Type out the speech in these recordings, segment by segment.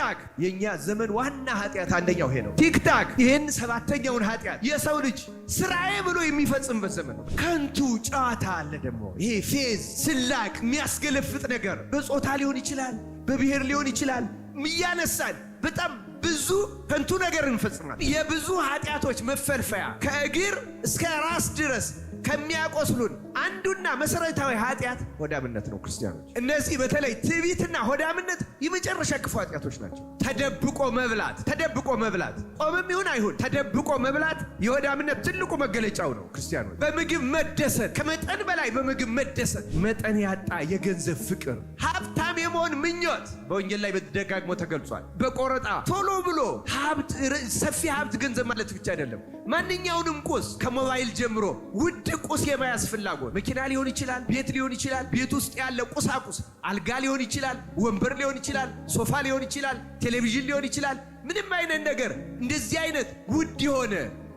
TikTok የእኛ ዘመን ዋና ኃጢአት አንደኛው ይሄ ነው። TikTok ይህን ሰባተኛውን ኃጢአት የሰው ልጅ ስራዬ ብሎ የሚፈጽምበት ዘመን ነው። ከንቱ ጨዋታ አለ ደግሞ ይሄ ፌዝ፣ ስላቅ፣ የሚያስገለፍጥ ነገር በጾታ ሊሆን ይችላል፣ በብሔር ሊሆን ይችላል። እያነሳን በጣም ብዙ ከንቱ ነገር እንፈጽማል። የብዙ ኃጢአቶች መፈልፈያ ከእግር እስከ ራስ ድረስ ከሚያቆስሉን አንዱና መሰረታዊ ኃጢአት ሆዳምነት ነው። ክርስቲያኖች፣ እነዚህ በተለይ ትዕቢትና ሆዳምነት የመጨረሻ ክፉ ኃጢአቶች ናቸው። ተደብቆ መብላት፣ ተደብቆ መብላት ጾምም ይሁን አይሁን ተደብቆ መብላት የሆዳምነት ትልቁ መገለጫው ነው። ክርስቲያኖች፣ በምግብ መደሰት፣ ከመጠን በላይ በምግብ መደሰት፣ መጠን ያጣ የገንዘብ ፍቅር፣ ሀብታም የመሆን ምኞት በወንጌል ላይ በደጋግሞ ተገልጿል። በቆረጣ ቶሎ ብሎ ሀብት፣ ሰፊ ሀብት ገንዘብ ማለት ብቻ አይደለም። ማንኛውንም ቁስ ከሞባይል ጀምሮ ውድ ቁስ የመያዝ ፍላጎት መኪና ሊሆን ይችላል፣ ቤት ሊሆን ይችላል፣ ቤት ውስጥ ያለ ቁሳቁስ አልጋ ሊሆን ይችላል፣ ወንበር ሊሆን ይችላል፣ ሶፋ ሊሆን ይችላል፣ ቴሌቪዥን ሊሆን ይችላል። ምንም አይነት ነገር እንደዚህ አይነት ውድ የሆነ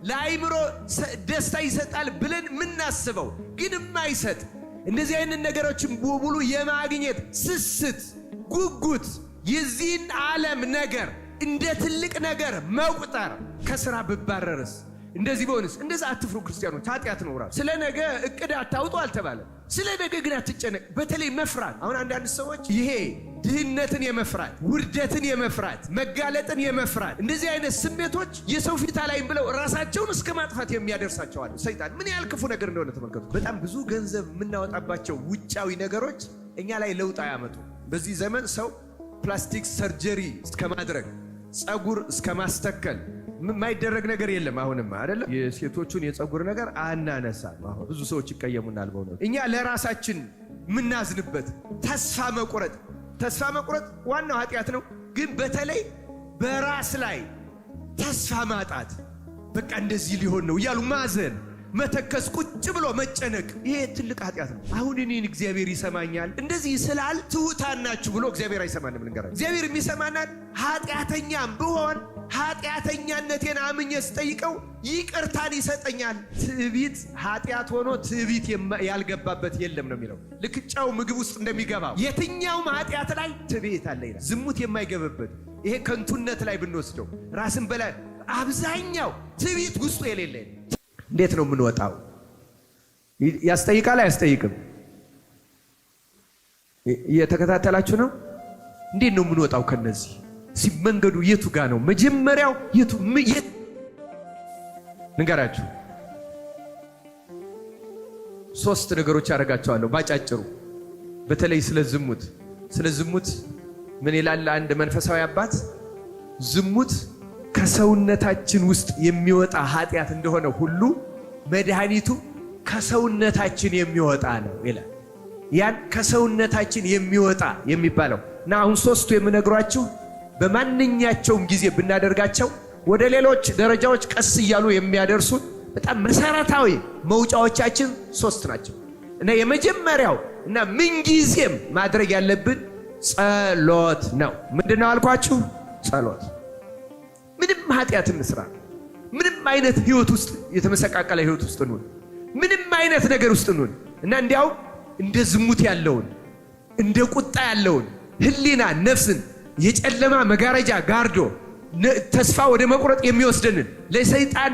ለአይምሮ ደስታ ይሰጣል ብለን የምናስበው ግን የማይሰጥ እንደዚህ አይነት ነገሮችን በሙሉ የማግኘት ስስት፣ ጉጉት፣ የዚህን ዓለም ነገር እንደ ትልቅ ነገር መቁጠር፣ ከስራ ብባረርስ እንደዚህ በሆንስ፣ እንደዛ አትፍሩ ክርስቲያኖች፣ ኃጢአት ነው ራሱ። ስለ ነገ እቅድ አታውጡ አልተባለም። ስለ ነገ ግን አትጨነቅ። በተለይ መፍራት፣ አሁን አንዳንድ ሰዎች ይሄ ድህነትን የመፍራት፣ ውርደትን የመፍራት፣ መጋለጥን የመፍራት እንደዚህ አይነት ስሜቶች የሰው ፊት አላይም ብለው ራሳቸውን እስከ ማጥፋት የሚያደርሳቸው አሉ። ሰይጣን ምን ያህል ክፉ ነገር እንደሆነ ተመልከቱ። በጣም ብዙ ገንዘብ የምናወጣባቸው ውጫዊ ነገሮች እኛ ላይ ለውጥ አያመጡ። በዚህ ዘመን ሰው plastic surgery እስከ ማድረግ፣ ጸጉር እስከ ማስተከል የማይደረግ ነገር የለም። አሁንም አይደለም የሴቶቹን የጸጉር ነገር አናነሳም። አሁን ብዙ ሰዎች ይቀየሙናል። በእውነቱ እኛ ለራሳችን የምናዝንበት ተስፋ መቁረጥ፣ ተስፋ መቁረጥ ዋናው ኃጢአት ነው። ግን በተለይ በራስ ላይ ተስፋ ማጣት፣ በቃ እንደዚህ ሊሆን ነው እያሉ ማዘን፣ መተከስ፣ ቁጭ ብሎ መጨነቅ፣ ይሄ ትልቅ ኃጢአት ነው። አሁን እኔን እግዚአብሔር ይሰማኛል እንደዚህ ስላል ትሑታን ናችሁ ብሎ እግዚአብሔር አይሰማንም። ልንገራችሁ፣ እግዚአብሔር የሚሰማናል ኃጢአተኛም ብሆን ኃጢአተኛነቴን አምኜ ስጠይቀው ይቅርታን ይሰጠኛል። ትዕቢት ኃጢአት ሆኖ ትዕቢት ያልገባበት የለም ነው የሚለው። ልክ ጨው ምግብ ውስጥ እንደሚገባው የትኛውም ኃጢአት ላይ ትዕቢት አለ ይላል። ዝሙት የማይገባበት ይሄ ከንቱነት ላይ ብንወስደው ራስን በላይ አብዛኛው ትዕቢት ውስጡ የሌለ እንዴት ነው የምንወጣው? ያስጠይቃል አያስጠይቅም? እየተከታተላችሁ ነው? እንዴት ነው የምንወጣው ከነዚህ? መንገዱ የቱ ጋ ነው? መጀመሪያው የቱ ንገራችሁ። ሶስት ነገሮች አደርጋቸዋለሁ ባጫጭሩ። በተለይ ስለ ዝሙት፣ ስለ ዝሙት ምን ይላል አንድ መንፈሳዊ አባት? ዝሙት ከሰውነታችን ውስጥ የሚወጣ ኃጢአት እንደሆነ ሁሉ መድኃኒቱ ከሰውነታችን የሚወጣ ነው ይላል። ያን ከሰውነታችን የሚወጣ የሚባለው እና አሁን ሶስቱ የምነግሯችሁ በማንኛቸውም ጊዜ ብናደርጋቸው ወደ ሌሎች ደረጃዎች ቀስ እያሉ የሚያደርሱን በጣም መሰረታዊ መውጫዎቻችን ሶስት ናቸው። እና የመጀመሪያው እና ምንጊዜም ማድረግ ያለብን ጸሎት ነው። ምንድን ነው አልኳችሁ? ጸሎት። ምንም ኃጢአት እንስራ፣ ምንም አይነት ህይወት ውስጥ የተመሰቃቀለ ህይወት ውስጥ እንሁን፣ ምንም አይነት ነገር ውስጥ እንሁን እና እንዲያውም እንደ ዝሙት ያለውን፣ እንደ ቁጣ ያለውን ህሊና ነፍስን የጨለማ መጋረጃ ጋርዶ ተስፋ ወደ መቁረጥ የሚወስደንን፣ ለሰይጣን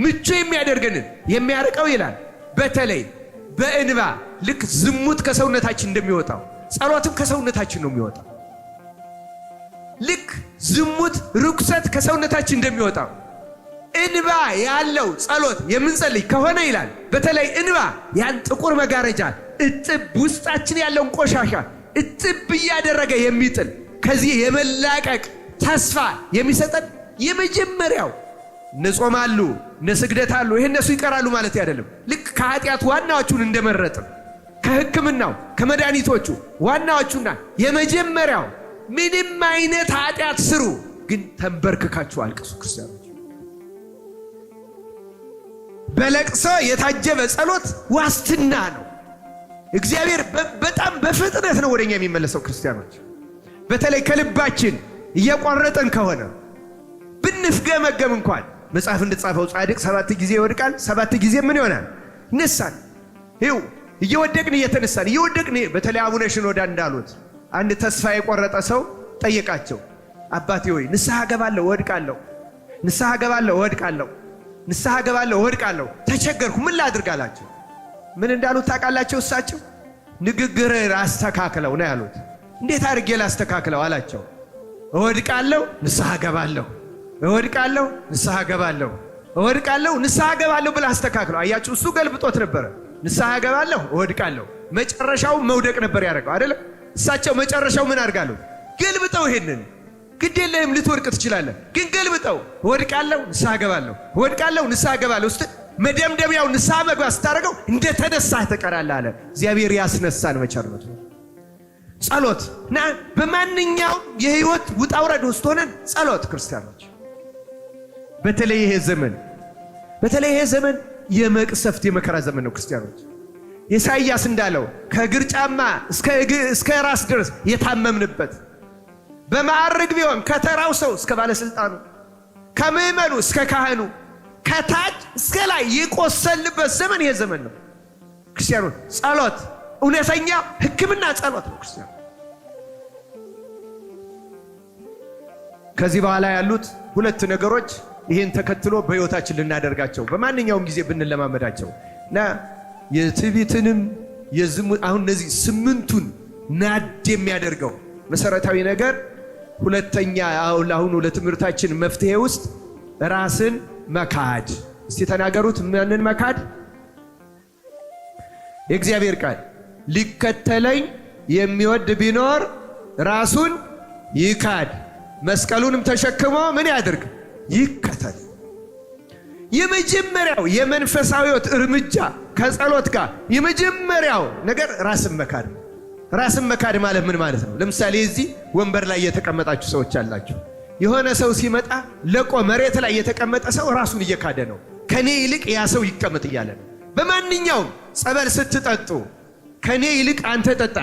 ምቹ የሚያደርገንን የሚያርቀው ይላል። በተለይ በእንባ፣ ልክ ዝሙት ከሰውነታችን እንደሚወጣው ጸሎትም ከሰውነታችን ነው የሚወጣው። ልክ ዝሙት፣ ርኩሰት ከሰውነታችን እንደሚወጣው እንባ ያለው ጸሎት የምንጸልይ ከሆነ ይላል። በተለይ እንባ ያን ጥቁር መጋረጃ እጥብ፣ ውስጣችን ያለውን ቆሻሻ እጥብ እያደረገ የሚጥል፣ ከዚህ የመላቀቅ ተስፋ የሚሰጠን የመጀመሪያው እነ ጾም አሉ፣ እነ ስግደት አሉ። ይሄ እነሱ ይቀራሉ ማለት አይደለም። ልክ ከኃጢአት ዋናዎቹን እንደመረጥን ከሕክምናው ከመድኃኒቶቹ ዋናዎቹና የመጀመሪያው ምንም አይነት ኃጢአት ስሩ፣ ግን ተንበርክካችሁ አልቅሱ። ክርስቲያኖች፣ በለቅሶ የታጀበ ጸሎት ዋስትና ነው። እግዚአብሔር በጣም በፍጥነት ነው ወደኛ የሚመለሰው። ክርስቲያኖች፣ በተለይ ከልባችን እየቆረጠን ከሆነ፣ ብንፍገመገም እንኳን መጽሐፍ እንደጻፈው ጻድቅ 7 ጊዜ ይወድቃል፣ 7 ጊዜ ምን ይሆናል? ይነሳል። ይኸው እየወደቅን እየተነሳን እየወደቅን፣ በተለይ አቡነ ሽኖዳ እንዳሉት አንድ ተስፋ የቆረጠ ሰው ጠየቃቸው። አባቴ ሆይ ንስሐ ገባለሁ፣ ወድቃለሁ፣ ንስሐ ገባለሁ፣ ወድቃለሁ፣ ንስሐ ገባለሁ፣ ወድቃለሁ፣ ተቸገርኩ፣ ምን ላድርግ አላቸው። ምን እንዳሉት ታውቃላቸው? እሳቸው ንግግርህን አስተካክለው ነው ያሉት። እንዴት አድርጌ ላስተካክለው አላቸው። እወድቃለሁ፣ ንስሐ ገባለሁ፣ እወድቃለሁ፣ ንስሐ ገባለሁ፣ እወድቃለሁ፣ ንስሐ ገባለሁ ብለህ አስተካክለው። አያችሁ፣ እሱ ገልብጦት ነበረ። ንስሐ ገባለሁ፣ እወድቃለሁ፣ መጨረሻው መውደቅ ነበር ያደረገው አይደለም። እሳቸው መጨረሻው ምን አድርጋለሁ? ገልብጠው። ይሄንን ግድ የለህም ልትወድቅ ትችላለህ፣ ግን ገልብጠው። እወድቃለሁ፣ ንስሐ ገባለሁ፣ እወድቃለሁ፣ ንስሐ ገባለሁ ውስጥ መደምደሚያው ንስሐ መግባት ስታደርገው እንደተነሳህ ትቀራለህ አለ። እግዚአብሔር ያስነሳን በቸርነቱ። ጸሎት እና በማንኛውም የህይወት ውጣውረድ ውስጥ ሆነን ጸሎት፣ ክርስቲያኖች፣ በተለይ ይሄ ዘመን የመቅሰፍት የመከራ ዘመን ነው። ክርስቲያኖች፣ ኢሳይያስ እንዳለው ከእግር ጫማ እስከ ራስ ድረስ የታመምንበት፣ በማዕርግ ቢሆን ከተራው ሰው እስከ ባለስልጣኑ፣ ከምዕመኑ እስከ ካህኑ፣ ከታች እስከ ላይ የቆሰልንበት ዘመን ይሄ ዘመን ነው። ክርስቲያኖች፣ ጸሎት እውነተኛ ሕክምና ጸሎት ነው። ክርስቲያኖች፣ ከዚህ በኋላ ያሉት ሁለት ነገሮች ይህን ተከትሎ በሕይወታችን ልናደርጋቸው በማንኛውም ጊዜ ብንለማመዳቸው እና የትዕቢትንም የዝሙት አሁን እነዚህ ስምንቱን ናድ የሚያደርገው መሰረታዊ ነገር፣ ሁለተኛ አሁን ለአሁኑ ለትምህርታችን መፍትሄ ውስጥ ራስን መካድ። እስቲ ተናገሩት። ማንን መካድ? የእግዚአብሔር ቃል ሊከተለኝ የሚወድ ቢኖር ራሱን ይካድ፣ መስቀሉንም ተሸክሞ ምን ያድርግ? ይከተል። የመጀመሪያው የመንፈሳዊ ሕይወት እርምጃ ከጸሎት ጋር የመጀመሪያው ነገር ራስን መካድ ነው። ራስን መካድ ማለት ምን ማለት ነው? ለምሳሌ እዚህ ወንበር ላይ የተቀመጣችሁ ሰዎች አላችሁ። የሆነ ሰው ሲመጣ ለቆ መሬት ላይ የተቀመጠ ሰው ራሱን እየካደ ነው። ከኔ ይልቅ ያ ሰው ይቀመጥ እያለ ነው። በማንኛውም ጸበል ስትጠጡ ከኔ ይልቅ አንተ ጠጣ።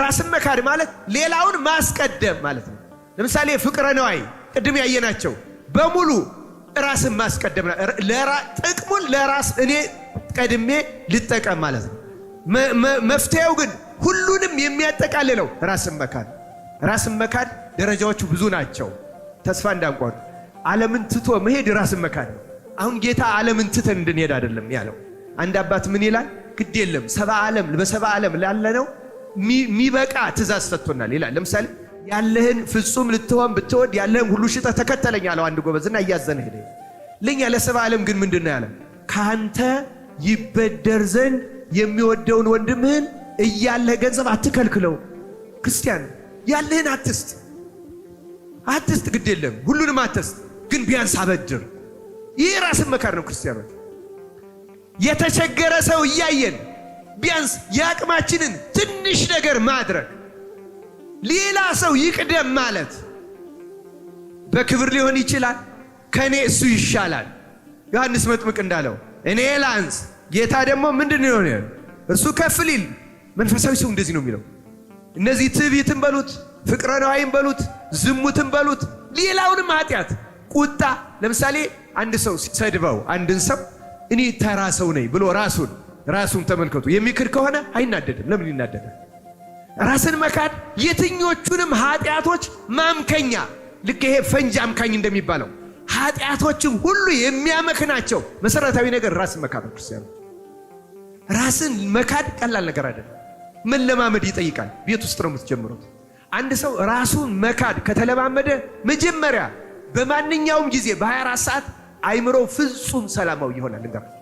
ራስን መካድ ማለት ሌላውን ማስቀደም ማለት ነው። ለምሳሌ ፍቅረ ነዋይ ቅድም ያየናቸው በሙሉ ራስን ማስቀደም፣ ጥቅሙን ለራስ እኔ ቀድሜ ልጠቀም ማለት ነው። መፍትሄው ግን ሁሉንም የሚያጠቃልለው ራስን መካድ። ራስን መካድ ደረጃዎቹ ብዙ ናቸው። ተስፋ እንዳንቆርጥ ዓለምን ትቶ መሄድ ራስን መካድ ነው። አሁን ጌታ ዓለምን ትተን እንድንሄድ አይደለም ያለው። አንድ አባት ምን ይላል? ግድ የለም ሰባ ዓለም በሰባ ዓለም ላለነው የሚበቃ ትእዛዝ ሰጥቶናል ይላል። ለምሳሌ ያለህን ፍጹም ልትሆን ብትወድ ያለህን ሁሉ ሽጠህ ተከተለኝ አለው አንድ ጎበዝና እያዘነ ሄደ። ለኛ ለሰባ ዓለም ግን ምንድን ነው ያለ? ከአንተ ይበደር ዘንድ የሚወደውን ወንድምህን እያለህ ገንዘብ አትከልክለው። ክርስቲያን፣ ያለህን አትስጥ፣ አትስጥ፣ ግድ የለም ሁሉንም አትስጥ፣ ግን ቢያንስ አበድር። ይህ ራስን መካድ ነው። ክርስቲያኖች፣ የተቸገረ ሰው እያየን ቢያንስ የአቅማችንን ትንሽ ነገር ማድረግ፣ ሌላ ሰው ይቅደም ማለት፣ በክብር ሊሆን ይችላል። ከእኔ እሱ ይሻላል። ዮሐንስ መጥምቅ እንዳለው እኔ ላንስ፣ ጌታ ደግሞ ምንድን ነው እርሱ ከፍ ሊል። መንፈሳዊ ሰው እንደዚህ ነው የሚለው። እነዚህ ትዕቢትን በሉት፣ ፍቅረ ነዋይን በሉት፣ ዝሙትን በሉት፣ ሌላውንም ኃጢአት፣ ቁጣ። ለምሳሌ አንድ ሰው ሰድበው አንድን ሰው እኔ ተራ ሰው ነኝ ብሎ ራሱን ተመልከቱ የሚክድ ከሆነ አይናደድም። ለምን ይናደዳል? ራስን መካድ የትኞቹንም ኃጢአቶች ማምከኛ፣ ልክ ይሄ ፈንጅ አምካኝ እንደሚባለው ኃጢአቶችን ሁሉ የሚያመክናቸው መሰረታዊ ነገር ራስን መካድ ነው። ክርስቲያኖች፣ ራስን መካድ ቀላል ነገር አይደለም። መለማመድ ይጠይቃል። ቤት ውስጥ ነው የምትጀምሩት። አንድ ሰው ራሱን መካድ ከተለማመደ መጀመሪያ በማንኛውም ጊዜ በ24 ሰዓት አይምሮ ፍጹም ሰላማዊ ይሆናል። ልንገራችሁ፣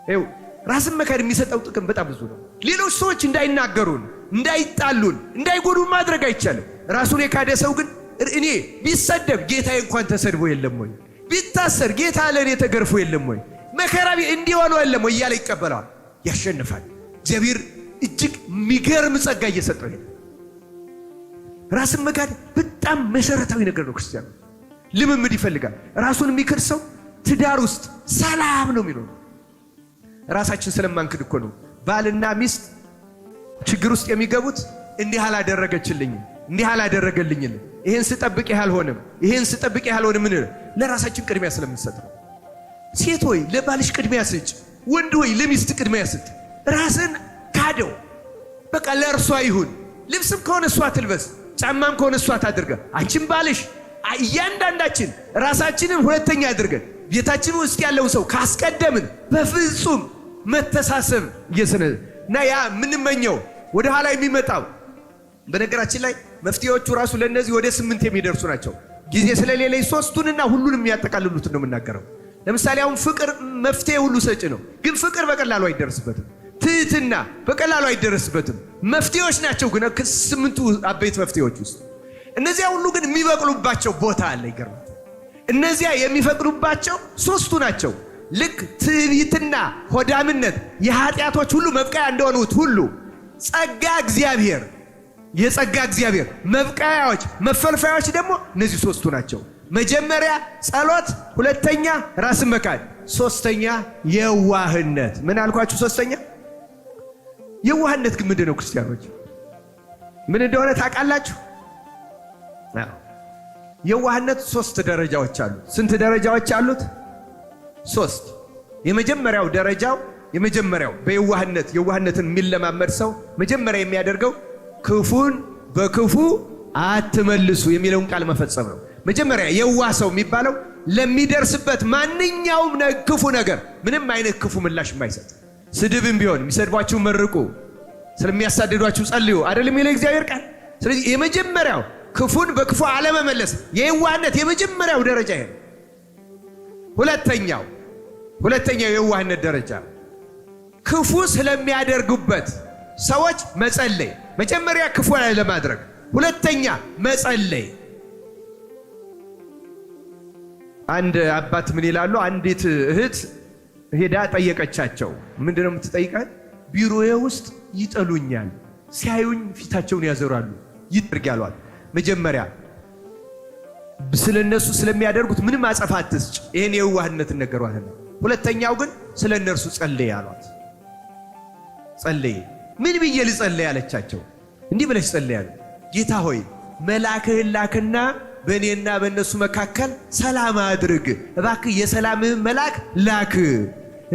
ይኸው ራስን መካድ የሚሰጠው ጥቅም በጣም ብዙ ነው። ሌሎች ሰዎች እንዳይናገሩን፣ እንዳይጣሉን፣ እንዳይጎዱን ማድረግ አይቻልም። ራሱን የካደ ሰው ግን እኔ ቢሰደብ ጌታዬ እንኳን ተሰድቦ የለም ወይ? ቢታሰር ጌታ ለእኔ ተገርፎ የለም ወይ? መከራ እንዲሆነ የለም ወይ እያለ ይቀበለዋል፣ ያሸንፋል። እግዚአብሔር እጅግ የሚገርም ጸጋ እየሰጠው ይሄዳል። ራስን መካድ በጣም መሰረታዊ ነገር ነው። ክርስቲያኑ ልምምድ ይፈልጋል። ራሱን የሚክድ ሰው ትዳር ውስጥ ሰላም ነው የሚኖረው። ራሳችን ስለማንክድ እኮ ነው ባልና ሚስት ችግር ውስጥ የሚገቡት። እንዲህ አላደረገችልኝም፣ እንዲህ አላደረገልኝም፣ ይህን ስጠብቅ አልሆነም፣ ይህን ስጠብቅ አልሆነም። ምን ለራሳችን ቅድሚያ ስለምንሰጥ ነው። ሴት ሆይ ለባልሽ ቅድሚያ ስጭ፣ ወንድ ሆይ ለሚስት ቅድሚያ ስጥ። ራስን ካደው፣ በቃ ለእርሷ ይሁን። ልብስም ከሆነ እሷ ትልበስ። ጫማም ከሆነ እሷ ታድርገ፣ አንቺም ባልሽ፣ እያንዳንዳችን ራሳችንን ሁለተኛ አድርገን ቤታችን ውስጥ ያለውን ሰው ካስቀደምን በፍጹም መተሳሰብ እየሰነ እና ያ የምንመኘው ወደ ኋላ የሚመጣው። በነገራችን ላይ መፍትሄዎቹ ራሱ ለእነዚህ ወደ 8 የሚደርሱ ናቸው። ጊዜ ስለሌለኝ ሶስቱንና ሁሉንም የሚያጠቃልሉትን ነው የምናገረው። ለምሳሌ አሁን ፍቅር መፍትሄ ሁሉ ሰጪ ነው፣ ግን ፍቅር በቀላሉ አይደርስበትም። ትህትና በቀላሉ አይደረስበትም። መፍትሄዎች ናቸው ግን ከ8ቱ አበይት መፍትሄዎች ውስጥ እነዚያ ሁሉ ግን የሚበቅሉባቸው ቦታ አለ። ይገርማል። እነዚያ የሚፈቅዱባቸው ሶስቱ ናቸው። ልክ ትዕቢትና ሆዳምነት የኃጢአቶች ሁሉ መብቀያ እንደሆኑት ሁሉ ጸጋ እግዚአብሔር የጸጋ እግዚአብሔር መብቀያዎች መፈልፈያዎች ደግሞ እነዚህ ሶስቱ ናቸው። መጀመሪያ ጸሎት፣ ሁለተኛ ራስን መካድ፣ ሶስተኛ የዋህነት። ምን አልኳችሁ? ሶስተኛ የዋህነት ግን ምንድን ነው? ክርስቲያኖች ምን እንደሆነ ታውቃላችሁ? የዋህነት ሶስት ደረጃዎች አሉት። ስንት ደረጃዎች አሉት? ሶስት። የመጀመሪያው ደረጃው የመጀመሪያው በየዋህነት የዋህነትን የሚለማመድ ሰው መጀመሪያ የሚያደርገው ክፉን በክፉ አትመልሱ የሚለውን ቃል መፈጸም ነው። መጀመሪያ የዋህ ሰው የሚባለው ለሚደርስበት ማንኛውም ክፉ ነገር ምንም አይነት ክፉ ምላሽ የማይሰጥ፣ ስድብም ቢሆን የሚሰድቧችሁ መርቁ፣ ስለሚያሳድዷችሁ ጸልዩ አይደለም የሚለው እግዚአብሔር ቃል። ስለዚህ የመጀመሪያው ክፉን በክፉ አለመመለስ የየዋህነት የመጀመሪያው ደረጃ ይሄ ነው። ሁለተኛው የዋህነት ደረጃ ክፉ ስለሚያደርጉበት ሰዎች መጸለይ። መጀመሪያ ክፉ ላይ ለማድረግ፣ ሁለተኛ መጸለይ። አንድ አባት ምን ይላሉ? አንዲት እህት ሄዳ ጠየቀቻቸው። ምንድነው የምትጠይቃት? ቢሮዬ ውስጥ ይጠሉኛል፣ ሲያዩኝ ፊታቸውን ያዞራሉ፣ ይጥርግ ያሏት። መጀመሪያ ስለነሱ ስለሚያደርጉት ምንም አጸፋ አትስጭ፣ ይሄን የዋህነትን ነገሯትና፣ ሁለተኛው ግን ስለ እነርሱ ጸልይ አሏት። ጸልይ። ምን ብዬ ልጸልይ አለቻቸው። እንዲህ ብለሽ ጸልይ አሉ። ጌታ ሆይ መልአክህን ላክና በእኔና በእነሱ መካከል ሰላም አድርግ። እባክህ የሰላምህን መልአክ ላክ።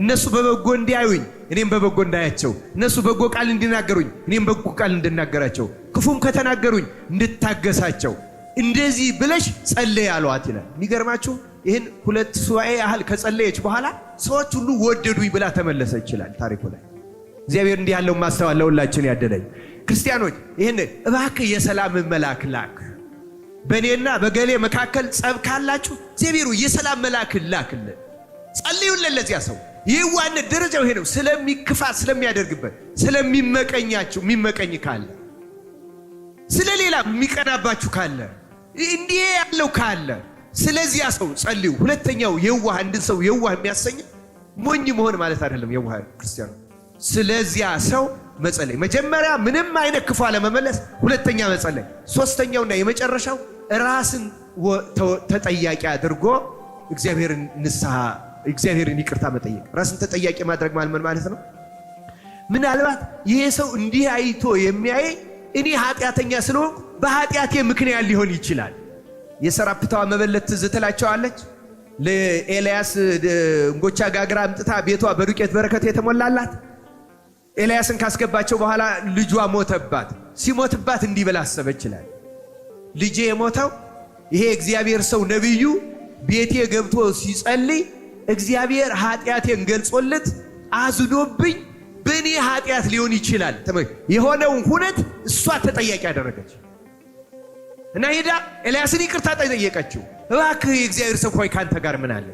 እነሱ በበጎ እንዲያዩኝ እኔም በበጎ እንዳያቸው፣ እነሱ በጎ ቃል እንዲናገሩኝ እኔም በጎ ቃል እንድናገራቸው፣ ክፉም ከተናገሩኝ እንድታገሳቸው፣ እንደዚህ ብለሽ ጸልይ አሏት ይላል። የሚገርማችሁ ይህን 2 ሱባኤ ያህል ከጸለየች በኋላ ሰዎች ሁሉ ወደዱኝ ብላ ተመለሰች ይላል ታሪኩ ላይ። እግዚአብሔር እንዲህ ያለው ማስተዋል ለሁላችን ያደለኝ። ክርስቲያኖች ይህን እባክህ የሰላም መልአክ ላክ። በእኔና በገሌ መካከል ጸብ ካላችሁ እግዚአብሔሩ የሰላም መልአክ ላክልን። ጸልዩልን ለዚያ ሰው። የዋህነት ደረጃው ይሄ ነው። ስለሚክፋት ስለሚያደርግበት ስለሚመቀኛችሁ የሚመቀኝ ካለ ስለሌላ የሚቀናባችሁ ካለ እንዲህ ያለው ካለ ስለዚያ ሰው ጸልዩ። ሁለተኛው የዋህ አንድን ሰው የዋህ የሚያሰኝ ሞኝ መሆን ማለት አይደለም። የዋህ ክርስቲያኑ ስለዚያ ሰው መጸለይ፣ መጀመሪያ ምንም አይነት ክፉ አለመመለስ፣ ሁለተኛ መጸለይ፣ ሶስተኛውና የመጨረሻው ራስን ተጠያቂ አድርጎ እግዚአብሔርን ንስሐ እግዚአብሔርን ይቅርታ መጠየቅ። ራስን ተጠያቂ ማድረግ ማለት ምን ማለት ነው? ምናልባት ይሄ ሰው እንዲህ አይቶ የሚያይ እኔ ኃጢአተኛ ስለሆንኩ በኃጢአቴ ምክንያት ሊሆን ይችላል። የሰራፕታዋ መበለት ትዝ ትላቸዋለች። ለኤልያስ እንጎቻ ጋግራ አምጥታ ቤቷ በዱቄት በረከት የተሞላላት ኤልያስን ካስገባቸው በኋላ ልጇ ሞተባት። ሲሞትባት እንዲህ ብላ አሰበች ይላል። ልጄ የሞተው ይሄ እግዚአብሔር ሰው ነብዩ ቤቴ ገብቶ ሲጸልይ እግዚአብሔር ኃጢአቴን ገልጾለት አዝኖብኝ በእኔ ኃጢአት ሊሆን ይችላል። የሆነውን ሁነት እሷ ተጠያቂ አደረገች እና ሄዳ ኤልያስን ይቅርታ ጠየቀችው። እባክህ የእግዚአብሔር ሰው ሆይ ካንተ ጋር ምን አለ?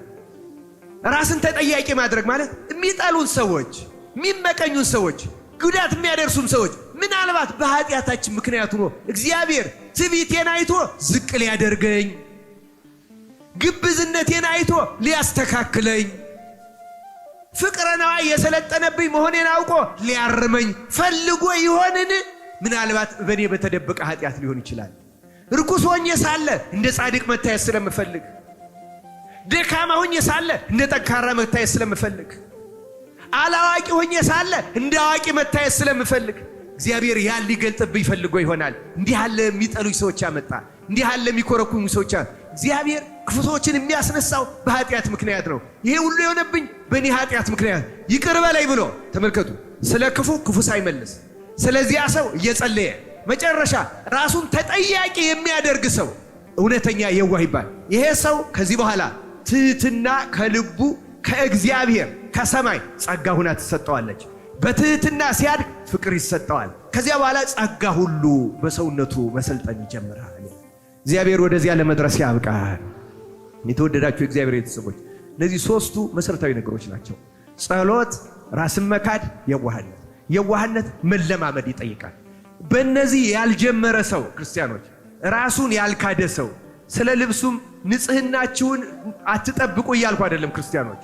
ራስን ተጠያቂ ማድረግ ማለት የሚጠሉን ሰዎች፣ የሚመቀኙን ሰዎች፣ ጉዳት የሚያደርሱን ሰዎች ምናልባት በኃጢአታችን ምክንያት ሆኖ እግዚአብሔር ትዕቢቴን አይቶ ዝቅ ሊያደርገኝ፣ ግብዝነቴን አይቶ ሊያስተካክለኝ፣ ፍቅረ ነዋይ የሰለጠነብኝ መሆኔን አውቆ ሊያርመኝ ፈልጎ ይሆንን? ምናልባት በእኔ በተደበቀ ኃጢአት ሊሆን ይችላል። ርኩስ ሆኜ ሳለ እንደ ጻድቅ መታየት ስለምፈልግ፣ ደካማ ሆኜ ሳለ እንደ ጠንካራ መታየት ስለምፈልግ፣ አላዋቂ ሆኜ ሳለ እንደ አዋቂ መታየት ስለምፈልግ እግዚአብሔር ያን ሊገልጥብኝ ፈልጎ ይሆናል። እንዲህ ያለ የሚጠሉኝ ሰዎች ያመጣ፣ እንዲህ ያለ የሚኮረኩኝ ሰዎች እግዚአብሔር ክፉ ሰዎችን የሚያስነሳው በኃጢአት ምክንያት ነው። ይሄ ሁሉ የሆነብኝ በእኔ ኃጢአት ምክንያት ይቅር በለኝ ብሎ ተመልከቱ። ስለ ክፉ ክፉ ሳይመልስ ስለዚያ ሰው እየጸለየ መጨረሻ ራሱን ተጠያቂ የሚያደርግ ሰው እውነተኛ የዋህ ይባል። ይሄ ሰው ከዚህ በኋላ ትህትና ከልቡ ከእግዚአብሔር ከሰማይ ጸጋ ሁና ትሰጠዋለች። በትህትና ሲያድግ ፍቅር ይሰጠዋል። ከዚያ በኋላ ጸጋ ሁሉ በሰውነቱ መሰልጠን ይጀምራል። እግዚአብሔር ወደዚያ ለመድረስ ያብቃል። የተወደዳችሁ የእግዚአብሔር ቤተሰቦች፣ እነዚህ ሶስቱ መሰረታዊ ነገሮች ናቸው። ጸሎት፣ ራስን መካድ፣ የዋህነት። የዋህነት መለማመድ ይጠይቃል። በእነዚህ ያልጀመረ ሰው ክርስቲያኖች፣ ራሱን ያልካደ ሰው፣ ስለ ልብሱም ንጽህናችሁን አትጠብቁ እያልኩ አይደለም። ክርስቲያኖች፣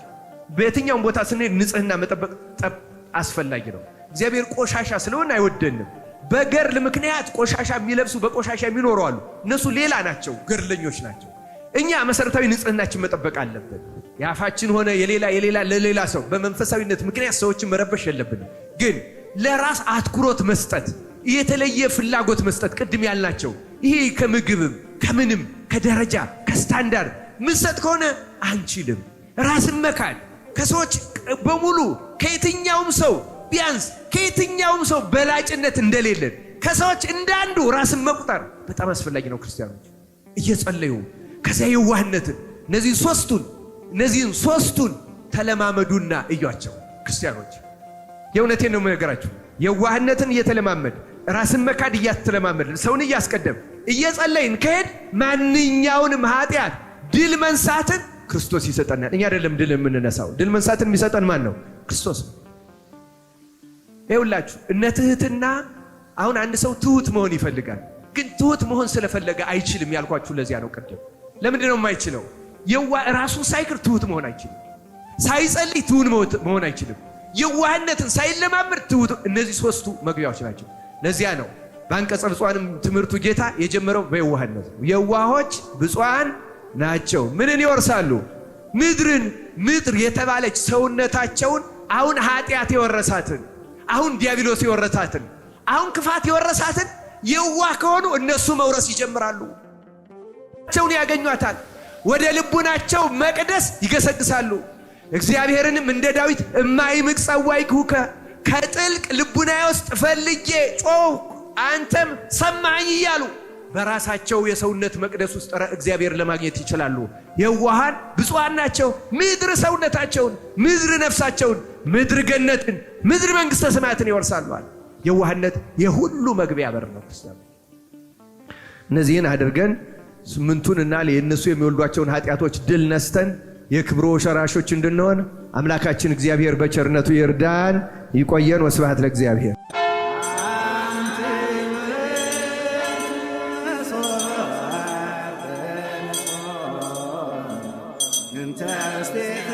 በየትኛውም ቦታ ስንሄድ ንጽህና መጠበቅ አስፈላጊ ነው። እግዚአብሔር ቆሻሻ ስለሆነ አይወደንም። በገድል ምክንያት ቆሻሻ የሚለብሱ፣ በቆሻሻ የሚኖሩ አሉ። እነሱ ሌላ ናቸው፣ ገድለኞች ናቸው። እኛ መሰረታዊ ንጽህናችን መጠበቅ አለብን። የአፋችን ሆነ የሌላ የሌላ ለሌላ ሰው በመንፈሳዊነት ምክንያት ሰዎችን መረበሽ የለብንም። ግን ለራስ አትኩሮት መስጠት፣ የተለየ ፍላጎት መስጠት፣ ቅድም ያልናቸው ይሄ ከምግብም ከምንም ከደረጃ ከስታንዳርድ ምንሰጥ ከሆነ አንችልም። ራስን መካድ፣ ከሰዎች በሙሉ ከየትኛውም ሰው ቢያንስ ከየትኛውም ሰው በላጭነት እንደሌለን ከሰዎች እንዳንዱ ራስን መቁጠር በጣም አስፈላጊ ነው። ክርስቲያኖች፣ እየጸለዩ ከዚያ የዋህነትን እነዚህን ሶስቱን ተለማመዱና እዩአቸው። ክርስቲያኖች፣ የእውነቴን ነው የምነግራችሁ። የዋህነትን እየተለማመድ፣ ራስን መካድ እያተለማመድን፣ ሰውን እያስቀደም እየጸለይን ከሄድ ማንኛውንም ኃጢአት ድል መንሳትን ክርስቶስ ይሰጠናል። እኛ አይደለም ድል የምንነሳው። ድል መንሳትን የሚሰጠን ማን ነው? ክርስቶስ ነው። ይኸውላችሁ እነ ትህትና፣ አሁን አንድ ሰው ትሁት መሆን ይፈልጋል። ግን ትሁት መሆን ስለፈለገ አይችልም ያልኳችሁ ለዚያ ነው። ቅድም ለምንድን ነው የማይችለው? የዋ ራሱን ሳይክድ ትሁት መሆን አይችልም። ሳይጸልይ ትሁት መሆን አይችልም። የዋህነትን ሳይለማመድ ትሁት። እነዚህ ሶስቱ መግቢያዎች ናቸው። ለዚያ ነው በአንቀጸ ብፁዓንም ትምህርቱ ጌታ የጀመረው በየዋህነት ነው። የዋሆች ብፁዓን ናቸው፣ ምንን ይወርሳሉ? ምድርን። ምድር የተባለች ሰውነታቸውን አሁን ኃጢአት የወረሳትን፣ አሁን ዲያብሎስ የወረሳትን፣ አሁን ክፋት የወረሳትን የዋህ ከሆኑ እነሱ መውረስ ይጀምራሉ። ቸውን ያገኟታል። ወደ ልቡናቸው መቅደስ ይገሰግሳሉ። እግዚአብሔርንም እንደ ዳዊት እማዕምቅ ጸዋዕኩከ፣ ከጥልቅ ልቡናዬ ውስጥ ፈልጌ ጮኽኩ፣ አንተም ሰማኸኝ እያሉ በራሳቸው የሰውነት መቅደስ ውስጥ እግዚአብሔር ለማግኘት ይችላሉ። የዋሃን ብፁዓን ናቸው። ምድር ሰውነታቸውን፣ ምድር ነፍሳቸውን፣ ምድር ገነትን፣ ምድር መንግሥተ ሰማያትን ይወርሳሉ። የዋህነት የሁሉ መግቢያ በር ነው። ክርስቲያኖች፣ እነዚህን አድርገን ስምንቱን እና የእነሱ የሚወልዷቸውን ኃጢአቶች ድል ነስተን የክብሩ ወራሾች እንድንሆን አምላካችን እግዚአብሔር በቸርነቱ ይርዳን። ይቆየን። ወስብሐት ለእግዚአብሔር። አንቲ ውእቱ እንተ ውስቴታ።